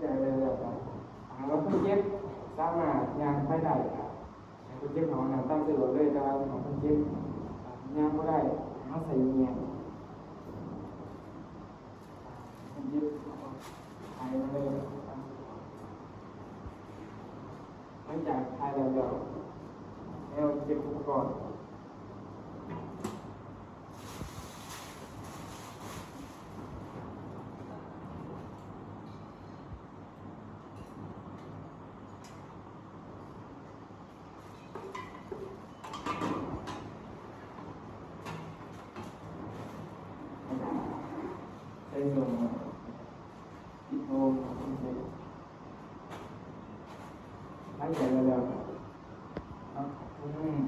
ໃຈແລ້ວ ແລ້ວກໍ ຖ້າວ່າຄົນເຈັບສາມາດຍ່າງໄປໄດ້ ກໍໃຫ້ຄົນເຈັບເຮົານອນຕາມໃສ່ລົດເລີຍ, ແຕ່ວ່າຖ້າຄົນເຈັບຍ່າງບໍ່ໄດ້ ໃຫ້ເຮົາໃສ່ແຍມ. ຄົນເຈັບເຮົາກໍຖ່າຍມາເລີຍ. ຫຼັງຈາກຖ່າຍແລ້ວ ແລ້ວ ແລ້ວເກັບອຸປະກອນ. ໃສ່ໂຊມາ ຕິດໂຮມ ຫາຍໃຈເລັກໆ ເອົາ ອືມ.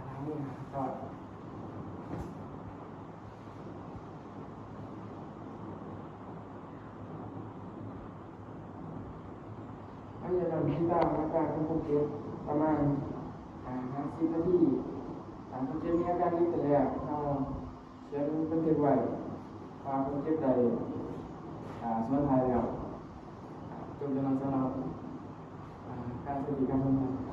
ຫຼັງຈາກນັ້ນ ຕິດຕາມອາການຂອງຜູ້ເຈັບປະມານ ຫ້າ ຫາ ສິບນາທີ. ຖ້າຜູ້ເຈັບມີອາການດີຂຶ້ນແລ້ວ ເຮົາຂຽນບັນທຶກໄວ້ວ່າຜູ້ເຈັບໄດ້ ອາ ສວນຖ່າຍແລ້ວ. ຈົບແລ້ວເນາະ ສຳລັບ ອາ ການສະຖຽນການຊົງໄດ້.